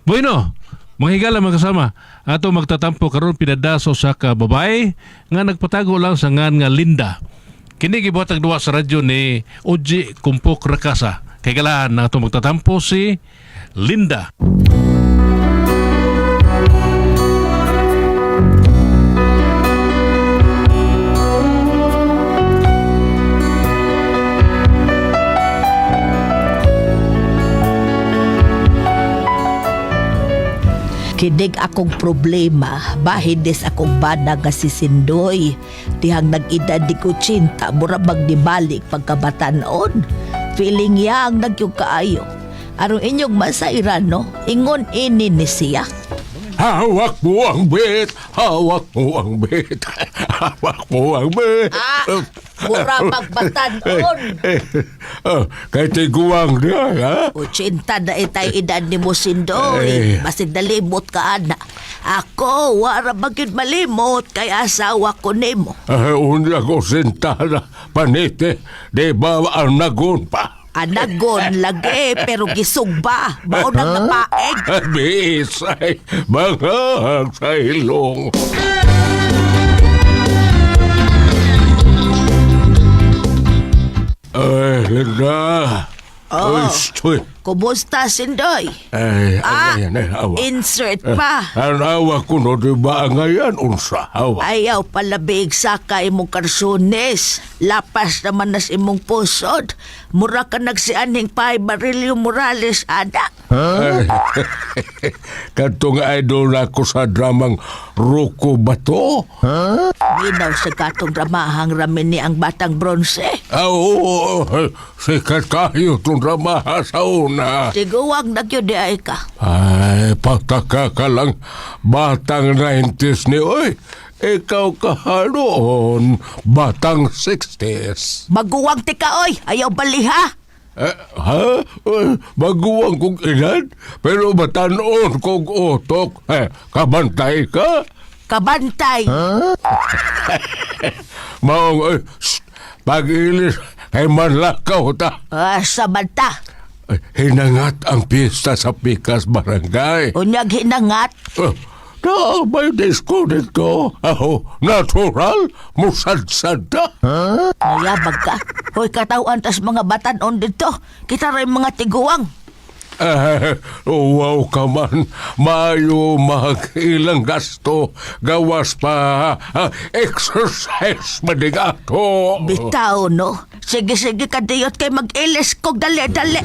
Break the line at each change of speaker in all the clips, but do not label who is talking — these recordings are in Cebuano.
Bueno, mga higala, mga kasama, ato magtatampo karon pinadaso sa ka babae nga nagpatago lang sa ngan nga Linda. Kini gibuhatag duwa sa radyo ni Oji Kumpok Rakasa. Kay galaan na ato magtatampo si Linda.
Kinig akong problema, bahin des akong bana nga si Sindoy. Dihang nag-edad di ko tsinta, mura magnibalik pagkabatanon. Feeling yang nagyug kaayo. Aron inyong masairan, no? Ingon ini ni siya.
Hawak mo ang bit, hawak mo ang bit, hawak mo ang bit.
Ah, mura magbatanon.
Oh, kay tiguang niya, ha?
Utsinta na itay edad ni mo, Sindoy.
Eh.
Basig nalimot ka, ana. Ako, wara magyud malimot kay asawa ko nimo.
Ay, unya ko sintana, panite, di ba ang nagon pa?
Anagon lagi pero gisugba. Mao nang napaeg.
Biis ay bangag sa ilong. Ay, Linda.
Oh.
Ay, stoy.
Kumusta, Sindoy?
Ay,
Ah,
ay, ay, awa.
insert pa.
Ang awa ko no, di ba ngayon, unsa, awa.
Ayaw palabig sa ka imong karsunes. Lapas naman nas imong pusod. Mura ka nagsianing pay Barilio Morales, ada.
Ay, katong idol na ako sa dramang Rocco Bato.
Ginaw sa katong ramahang ramin ni ang batang bronze.
Ah, oo, sikat kayo itong dramaha sa una.
Tiguwag na gyud di ay ka.
Ay, pataka ka lang, batang 90s ni oy. Ikaw kahaloon, batang 60s.
Maguwang ti ka oy, ayaw baliha.
Eh, ha? Eh, baguang kong edad, pero batanoon kong utok. Eh, kabantay ka?
Kabantay.
Maong, eh, shh, pag-ilis, kay manlakaw ta.
Ah, sa banta.
Eh, hinangat ang pista sa Pikas Barangay.
Unyag hinangat.
Eh, na, may disco dito. Aho, natural, musadsad ta.
Nayabag ka. Hoy, katawan tas mga batanon dito. Kita rin mga tiguang.
Eh, wow ka man, mayo mag-ilang gasto, gawas pa, ah, exercise manigato.
Bitaw, no? Sige, sige, kadiyot kay mag-ilis kog dali, dali.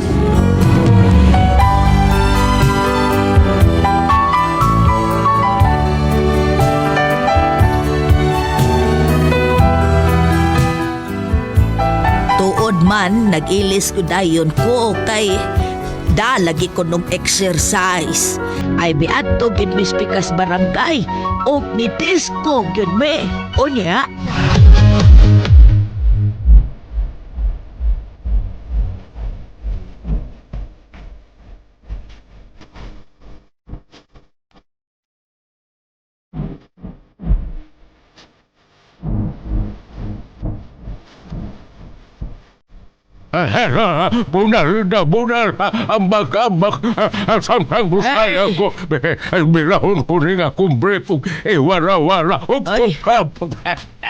Tuod man, nag-ilis ko dayon ko kay da lagi ko nung exercise. Ay miadto gid mis pikas barangay og ni disco gyud me. Unya,
Bunal na bunal, ambag ambag, samtang busaya ko, bilahon ko rin akong brief, eh wara wara.
Ay.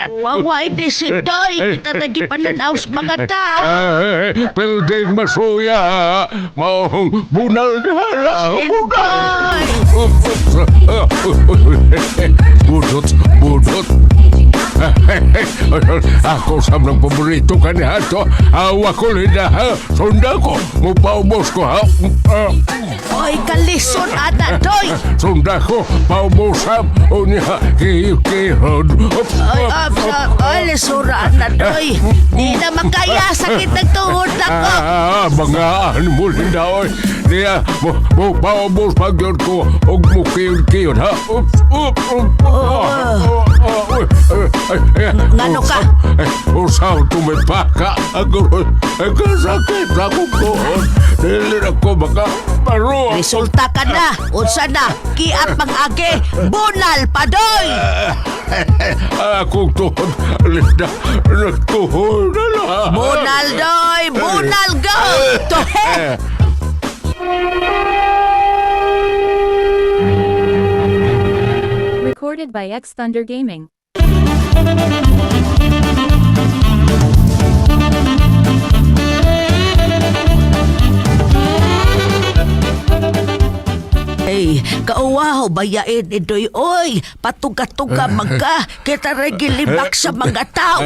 Waway di si Doy. Kita lagi pananaw sa mga tao.
Ay, pilding masuya, maong bunal na, bunal.
Doy!
Budot, budot. Ako sa ng paborito ka ni Hato. Awa ko rin na, ha? Sunda ko. Mupaubos ko, ha?
Oy, kalison ana, Doy!
Sunda ko, paubosam. O niya, kihod.
Oy, op, op, oy, lisura ana, Doy! Di na makaya, sakit ng tuhod ako!
Ah, mga mo rin na, oy. Niya, mupaubos pag yun ko. Og mukiyod-kiyod, ha? Ups, ups, ups. Oh, oh, oh, ay, ay,
Ngano ka?
Ay, usaw tumipaka. Ako, ay, kasakit ako ko. Dili ako maka paro.
Resulta ka na! Unsa na? Kiat pang-age! Bunal pa, Doy!
Akong tuhod, Linda, nagtuhod na lang.
Bunal, Doy! Bunal, go! Tuhe!
Eh,
Recorded by X Thunder Gaming.
Ay, kauwaho bayain idoy oy. Patuga-tuga magka. Kita regilibak sa mga tao.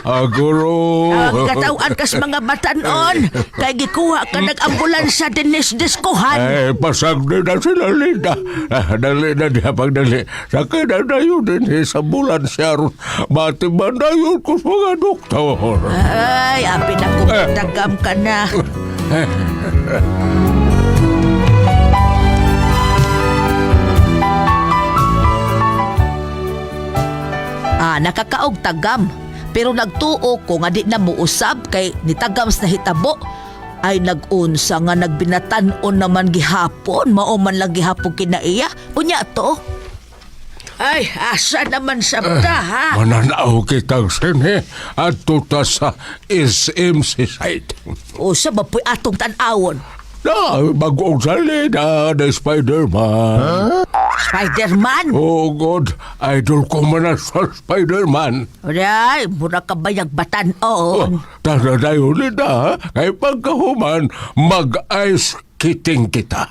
Aguro.
Ang katawan kas mga batanon. Kay gikuha ka nag-ambulansya dinis diskuhan.
Ay, pasag din na sila, Linda. Ah, dali na niya pagdali. Sakay na na yun din eh, sa ambulansya ron. Matiman na yun ko sa mga doktor.
Ay, apin ako tagam ka na. Ah, nakakaog tagam. Pero nagtuo ko nga di na muusab kay nitagam sa nahitabo. Ay nagunsa nga nagbinatan-on naman gihapon, mao man lang gihapon kinaiya. Unya to. Ay, asa naman sa ta, ha?
Mananaw kitang sine at tuta sa SMC site.
Usa ba po'y atong tan-awon?
Na, bagong salida na Spider-Man.
Spider-Man?
Oh God, idol ko man na sa Spider-Man.
Ay, mura ka ba yung
Oh,
batan-on?
tara na yun, Linda, ha? Kay pagkahuman, mag-ice skating kita.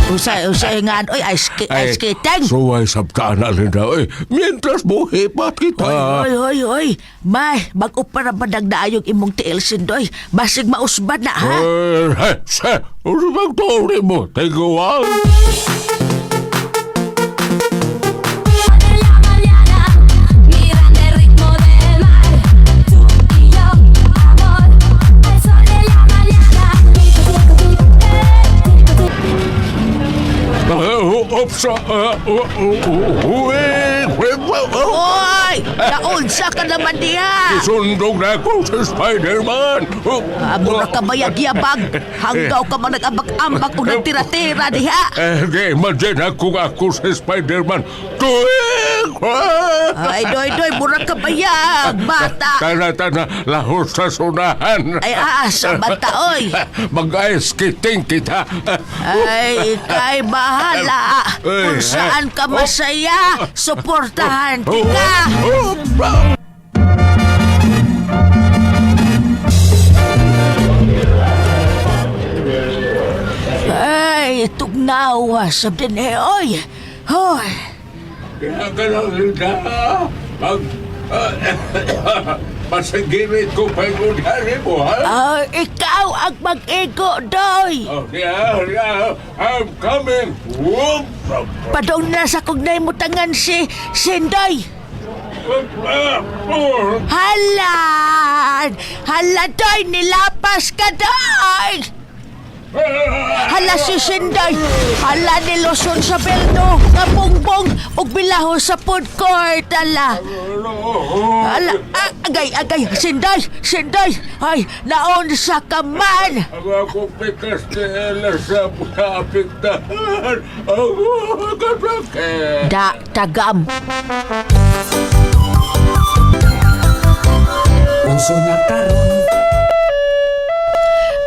Usay, usay nga, oy, ice, ice skating.
Suway sabtaan na, Linda. Oy, mientras buhi pa kita.
Oy, oy, oy, oy. May, mag-upa na ba nagdaayong imong tiil, Sindoy? Basig mausbad na, ha?
Eh, eh, sa, ano bang tori mo? Tiguan?
De la mañana, mirando el ritmo del mar. Tú y yo, amor, al sol de la mañana.
Oops, uy,
Oy! Naunsa ka naman diha!
Sundog na ako sa Spider-Man.
Ah, mura ka bayag-yabag. Hanggaw ka man nag-ambak-ambak o nagtira-tira diha.
Eh, di, imagine ako ako sa Spider-Man. Tuwing!
Ay, doy, doy, mura ka bayag, bata.
Tara, tara, lahos sa sunahan.
Ay, asa bata, oy.
Mag-ice skating kita.
Ay, ika'y bahala. Kung saan ka masaya, suportahan kita.
Oh, oh,
Ay, tugnawa sa din eh, oy. Hoy,
Kaya ka lang, Linda. Mag... Pasagirit ko pa yung hari mo, ha?
ay, ikaw ang mag-ego, doy.
Oh, yeah, yeah. I'm coming. Whoop!
Padong na sa kugnay mo tangan si Sindoy.
Oh,
Hala! Hala, doy! Nilapas ka, doy! Hala si Sindoy! Hala niluson sa beldo! Nga bongbong! Ug bilaho sa food court! Hala! Hala! Ah, agay! Agay! Sindoy! Sindoy! Ay! Naon sa ka man!
Ang akong pikas ni Ella sa apiktahan. Ang kasakit.
Da, tagam.
Uso na karon.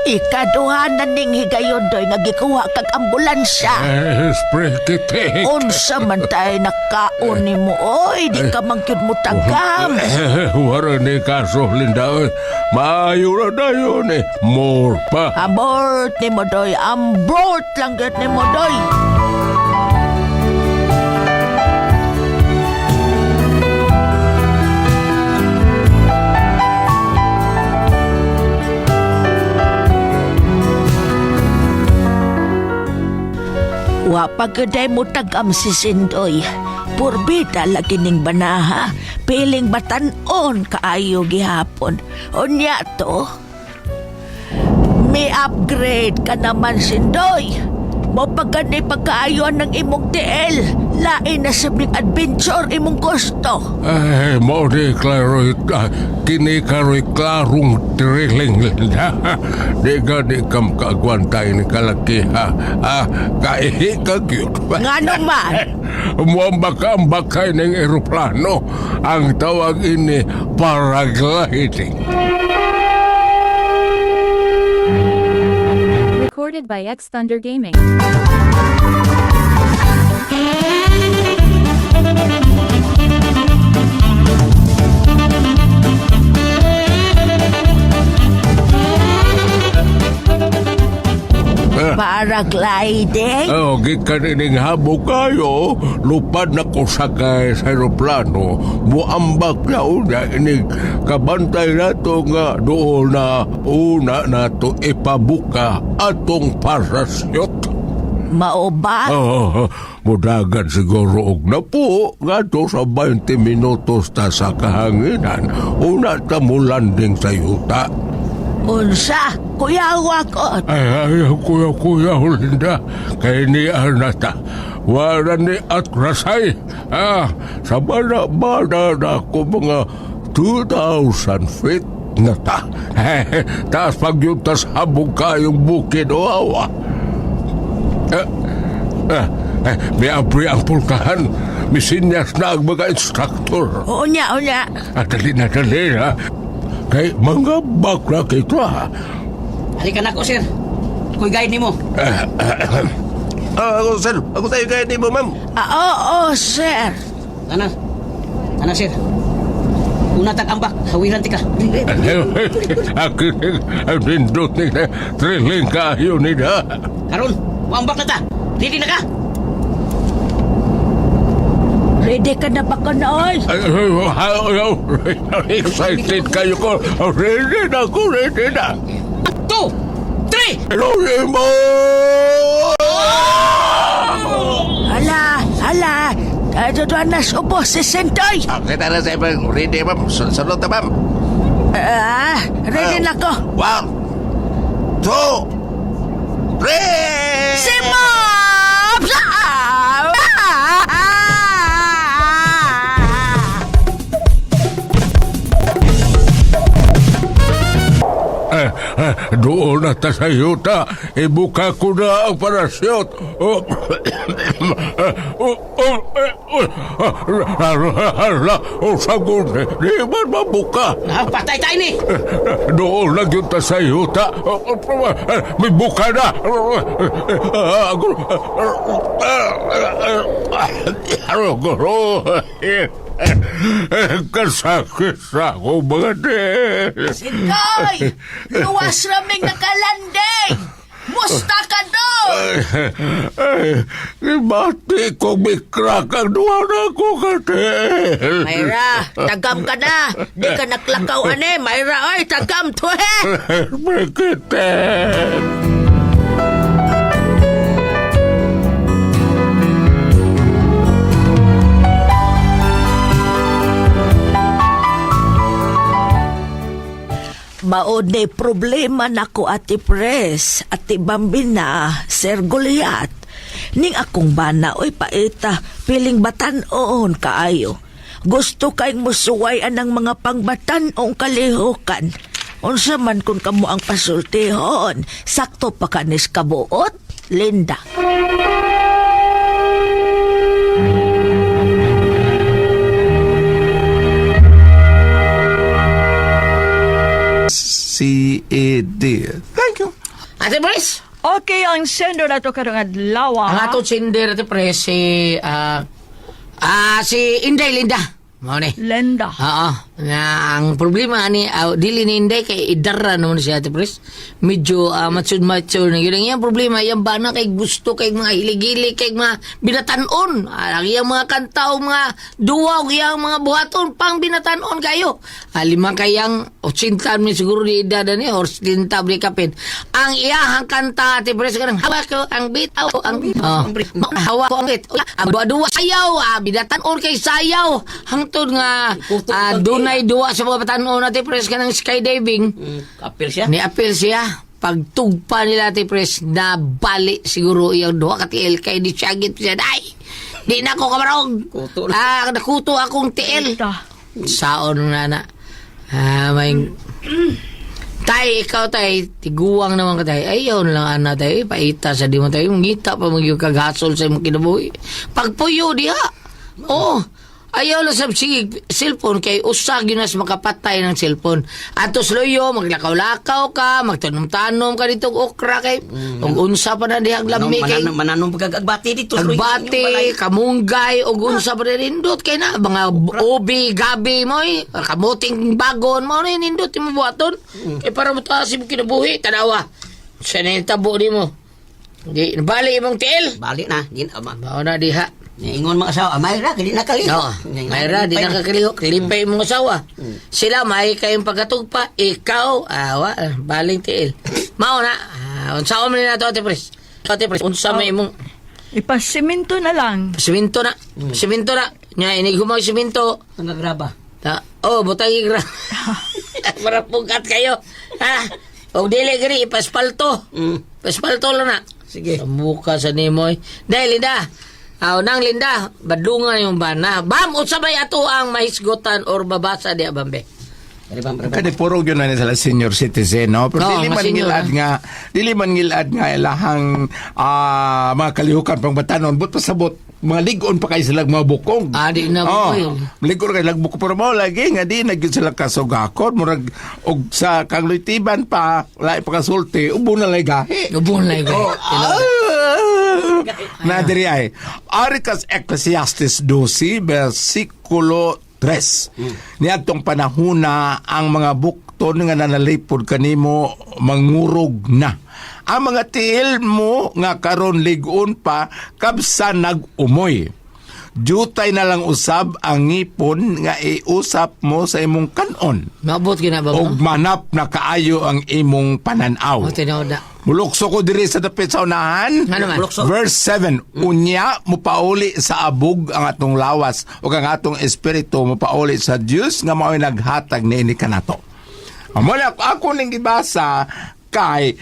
Ikaduha na ning higayon, doy, nga gikuha kag ambulansya.
Eh, spray kitik.
Unsa man tay nakaon nimo oy, di ka man gyud mo tagam.
Eh, wala ni kaso, Linda. Eh, maayo na na yun eh. More pa.
Abort nimo doy, ambort lang gyud nimo doy. Wa pagaday mo tagam si Sindoy. Purbita lagi ning banaha. Piling batanon kaayo gihapon. Unya to. May upgrade ka naman, Sindoy. Mo pagani pagkaayon ng imong TL. Lain na sa big adventure imong gusto.
Ay, mo ni klaro, kini karoy klarong thrilling, Linda. Di ka di kam kaagwantay ni kalaki, ha? Ah, kaihi ka gyud.
Ngano man?
Muambak-ambak kay ng eroplano. Ang tawag ini paragliding.
Recorded by X Thunder Gaming.
Paragliding?
Oh, gikan ining habog kayo, lupad na ko sakay sa aeroplano. Muambak na una ining kabantay nato nga doon na una nato ipabuka atong parasyot.
Mao ba?
Oh, mudagan siguro og na po ngadto sa 20 minutos ta sa kahanginan. Una ta mo landing sa yuta.
Unsa? Kuyawa ko.
Ay, ay, kuya, kuya, Linda. Kay ni Anata. Wala ni atrasay. Ah, sa bana-bana na ako mga 2,000 feet na ta. Taas pag yung tas habog kayong bukid o awa. Eh, eh, eh, may abri ang pulkahan. Misinyas na ang mga instructor.
Unya, unya.
Ah, dali na, dali na. Kay mga bakla kita.
Halika na ko, sir. Ako'y guide nimo.
Ah, ako, sir. Ako sa'yo kaya di mo, ma'am.
Ah, oo, sir.
Ana. Ana, sir. Una tag ambak, hawiran tika.
Akin, ang nindot ni thrilling kayo nila.
Karon, muambak na ta. Ready na ka?
Ready ka na ba ko noon?
Ay, ay, ay, ay, excited kayo ko. Ready na ako, ready na.
2, 3.
Hello, mo!
Hala, hala. Doon na subo si Sentoy.
Okay, tara sa ibang ready, ma'am. Sunod na, ma'am.
Ah, ready na ko.
One, two, three!
Si Mobs! Ah! Ah!
Eh, eh, doon na ta sa yuta. Ibuka ko na ang parasyot. Oh, oh, oh, eh, oh, hala, oh, sagun, di man mabuka.
Ah, patay tayo ni.
Doon lang yun ta sa yuta. Oh, oh, eh, may buka na. Agro. Kasakit sa ako mga del.
Sentoy! Luwas raming nakalanding! Musta ka doon?
Ay, ay, bati ko may crack ang duha na ko katel.
Mayra, tagam ka na. Di ka naklakaw ane. Mayra, oy, tagam to he.
May kitel.
Maone problema nako Ate Pres, Ate Bambina, Sir Goliat. Ning akong bana oy paita, piling batan-oon kaayo. Gusto kayong musuway anang mga pangbatan-ong kalihukan. Unsa man kun kamo ang pasultihon, sakto pa kanis kabuot, Linda.
C A D. Thank you.
Ate Pres,
Okay, ang sender na to karong adlaw.
ang atong sender Ate Pres si si Inday Linda. Mao ni.
Lenda.
Oo. Na ang problema ani dili ni Inday kay idara naman siya Ate Pres. Medyo mature na yun. Ang iyang problema iyang bana kay gusto kay mga hilig-hilig kay mga binatanon. Ang iyang mga kanta o mga duwa o iyang mga buhaton pang binatanon kayo. Lima kayang 80 mi siguro ni edad ni or 70 ni kapin. Ang iyahang kanta Ate Pres kanang hawak ko ang bitaw ang oh, hawak ko ang bit. Ang duwa-duwa sayaw, binatanon kay sayaw. Hangtod nga dunay duwa sa mga batanon Ate Pres kanang skydiving.
Apil siya.
Ni apil siya. Pagtugpa nila Ate Pres, nabali siguro iyang duha ka tiil kay di siya git siya. Ay! Di na ako kamarog.
Kuto na.
Nakuto akong tiil.
Ta.
Saon na na. May... Tay, ikaw tay, tiguang naman ka tay. Ayaw na lang ana tay, paita sa di mo tay. Ngita pa magyud kaghasol sa imong kinabuhi. Pagpuyo diha. Oo. Ayaw lang sa sige, cellphone kay usag yun nas makapatay ng cellphone. Atos loyo, maglakaw-lakaw ka, magtanom-tanom ka dito og okra kay ug unsa pa na dihang lami kay
Mananom, mananom pagkagbati dito. sa inyong balay.
Agbate, kamunggay, ug unsa pa rin nindot kay na mga ubi, gabi mo eh, kamuting bagon mo ni nindot imo buhaton. Kay para mo taas imo kinabuhi, tanawa. Sa na yung tabo nimo. Di, bali imong tiil.
Balik na, di na ma.
Mao na diha.
Niingon mga asawa, amay ra, dili na kalihok.
No, mayra di nakakalihok, lipay imong asawa. Sila may kayong pagkatugpa, ikaw awa baling tiil. Mao na. Unsa man ni nato, Ate Pres? Ate Pres, unsa may imong
Ipasiminto na lang.
siminto na? Siminto na. Nya inig humay siminto.
Ang graba.
Ta, oh, butang igra. Para pugat kayo. Ha? Og dili gani ipaspalto. Paspalto lang na.
Sige.
Sa muka sa nimoy. Dahil Linda. Aw nang Linda, badungan yung bana. Bam, unsa may ato ang mahisgotan or babasa di abambe?
Dali bam, dali bam.
Kani puro gyud na ni sila senior citizen, no? Pero
Oo,
dili
mga
man
senior,
ngilad nga, dili man ngilad nga ilahang mga kalihukan pang batanon, but pasabot mga ligon pa kay sila mga bukong.
Ah, di na
oh,
bukoy.
Ligon kay lag bukong pero mao lagi nga di na gyud sila kasugakon, murag og sa kangloy-tiban pa, lahi pa kasulti, ubo na lay gahi.
Ubon lang
Oh,
ko.
na diri ay Arikas Ecclesiastes 12 versikulo 3. Niadtong panahuna ang mga bukton nga nanalipod kanimo mangurog na. Ang mga tiil mo nga karon lig-on pa kabsa nag-umoy. Jutay na lang usab ang ngipon nga iusap mo sa imong kanon.
Maabot gyud na ba?
Og manap na kaayo ang imong pananaw.
Oh, tinuod na.
Mulukso ko diri sa dapit sa unahan.
Ano man?
Mulukso.
Verse 7, unya mupauli sa abog ang atong lawas ug ang atong espiritu mupauli sa Dios nga mao'y naghatag niini kanato. Amo na ako ning gibasa kay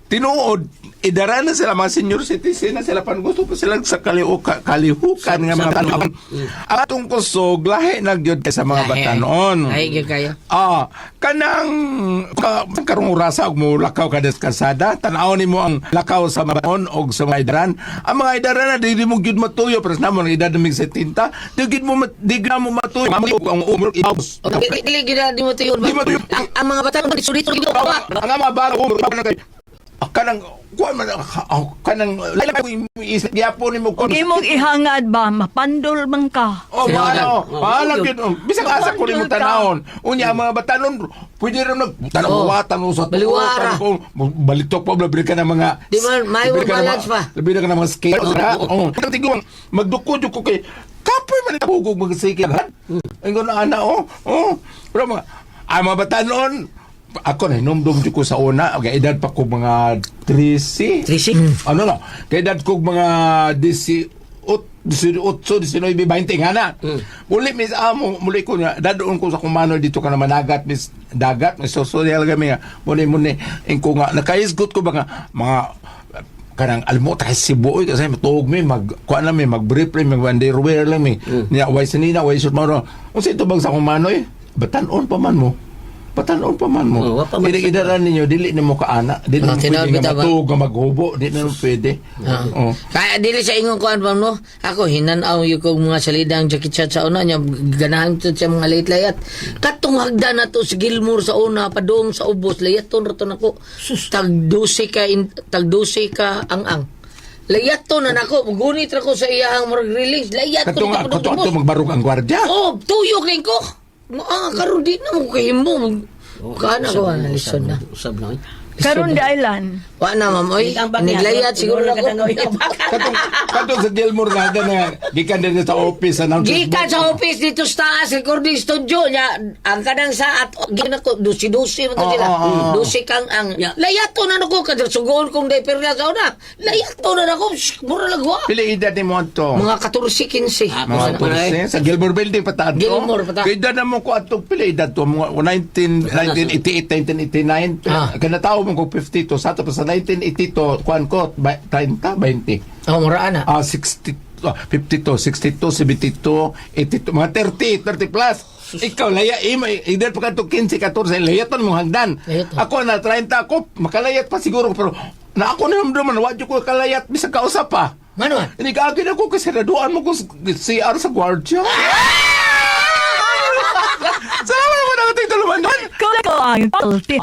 tinuod idara na sila mga senior citizen na sila pan gusto pa sila sa kalihukan nga mga tanon. Ang atong kusog lahi na gyud kaysa mga
Lahi.
batanon.
Lahi gyud kayo.
Kanang karong orasa og mo lakaw ka des kalsada, tan-aw nimo ang lakaw sa mga batanon og sa mga idaran. Ang mga idaran na dili mo gyud matuyo pero namo ang edad namig 70, di gyud mo di gyud mo matuyo. Ang umur ibos.
Oh, Dili gyud na di mo tuyo.
Di mo tuyo.
Ang mga bata dito dito pa.
Ang mga bata umur na kay kanang kuan man kanang lain ko isip gyapon nimo
Kung imong ihangad ba, mapandol man ka.
Oh,
Sinunod.
maano, maano gyud. Oh. Bisag asa ko nimo
Mapandol ka.
tanawon. Unya ang mga batanon, pwede rin nag tanaw
Oh.
tanaw sa tuo,
Baliwara.
tanaw balitok pa bili ka ng mga
Di ba, may
bili ka ng
balance pa.
Bili ka ng mga skate. Oh, tingog magduko jud ko kay kapoy man tabugog magsikir. Ingon na ana oh. Oh. Pero mga ang mga batanon ako na hinumdum jud ko sa una, kay edad pa ko mga 13.
13.
Ano no? Kay edad ko mga 18, 18, 19, 20 nga na. Muli mis amo, muli ko na dadoon ko sa kumano dito ka na managat mis dagat, mis social kami nga. Muli muli ingko nga nakaisgot ko ba nga mga kanang almo ta Cebu oy kasi matuog mi mag kuan lang mi mag brief lang mi mag underwear lang mi niya way sinina way sud maro unsa ito bang sa kumanoy batanon pa man mo, batanon pa man mo.
Oh, wa pa man
Dili idaran ninyo dili nimo kaana dili
Oh,
mo
tinuod
pwede nga
bitaw ba?
matuog nga maghubo dili na mo pwede. Oh.
Kaya dili sa ingon kuan ba no? Ako hinan-aw yung kog mga salidang Jackie Chan sa una nya ganahan to sa mga layat-layat. Katong hagdan na to sa Gilmore sa una padung sa ubos layaton ra to nako. Tag 12 ka tag 12 ka ang-ang. Layaton na nako, gunit ra ko sa iyahang murag release. Layat ko
Katong
dito
kato
padung
ato
ubos.
magbarog ang gwardiya.
Oh, tuyok rin ko. Karon di na mo kahimo. Kana ko ana lisod na.
Usab na. Oy.
Karon dailan.
Wa na ma'am oy.
Ang bag niya.
Naglayat siguro na ko.
Katong katong sa Gilmore nga na gikan din sa office announce.
Gikan sa office dito sa taas, recording studio niya, ang kanang sa at gina ko dusi-dusi man to
Oo,
sila.
oo, oo.
Dusi kang ang
Yeah.
layato na nako kada sugoon kong diaper na sa una. Layato na nako, shh, mura lagwa.
Pila edad ni mo ato?
Mga 14, 15.
Ako
Mga
sa
kurse, sa Gilmore Building pa ta ato.
Gilmore pa ta.
Kay edad na mo ko ato pila edad to mga 19 1988 1989. Kanatawo mo ko 52 sa ato pa sa 1982 kuan ko 30 20.
Oh, mura ana.
60 52, 62, 72, 82, mga 30, 30 plus. Ikaw, laya, ima, edad pa ka to 15, 14, layaton mong hagdan.
Layaton.
Ako na 30 ako, makalayat pa siguro, pero na ako na naman, wadyo ko kalayat, bisag kausap pa.
Ngano man?
Hindi ka akin ako kasi naduan mo ko sa CR sa gwardiya. Salamat naman ang ating tuluman doon.
Ko ang palti.